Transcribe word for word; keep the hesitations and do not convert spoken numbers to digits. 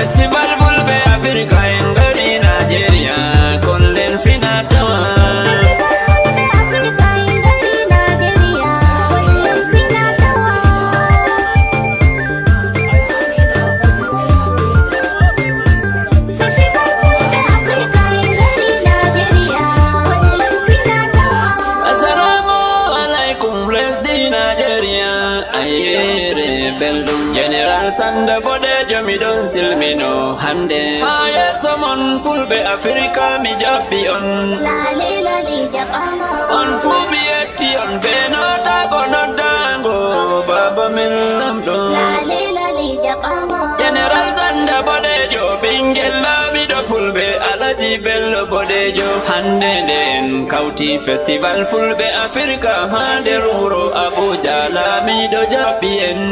Festival Fulɓe Afirka en ngari Nigeria, kollen fina tawa. Assalamu alaikum, Lesdi Nigeria. Ayere belɗum. General Sanda Bodejo, mi ɗon silmino hande. Ha yeso mon Fulɓe Afirka mi jaɓɓi on. On fuu mi yetti on be notago noddango Baba men Lamɗo. General Sanda Bodejo, ɓingel Lamiɗo Fulɓe, Alaji Bello Bodejo. Hande nde en kauti Festival Fulɓe Afirka ha nder wuro Abuja, Lamiɗo jaɓɓi en.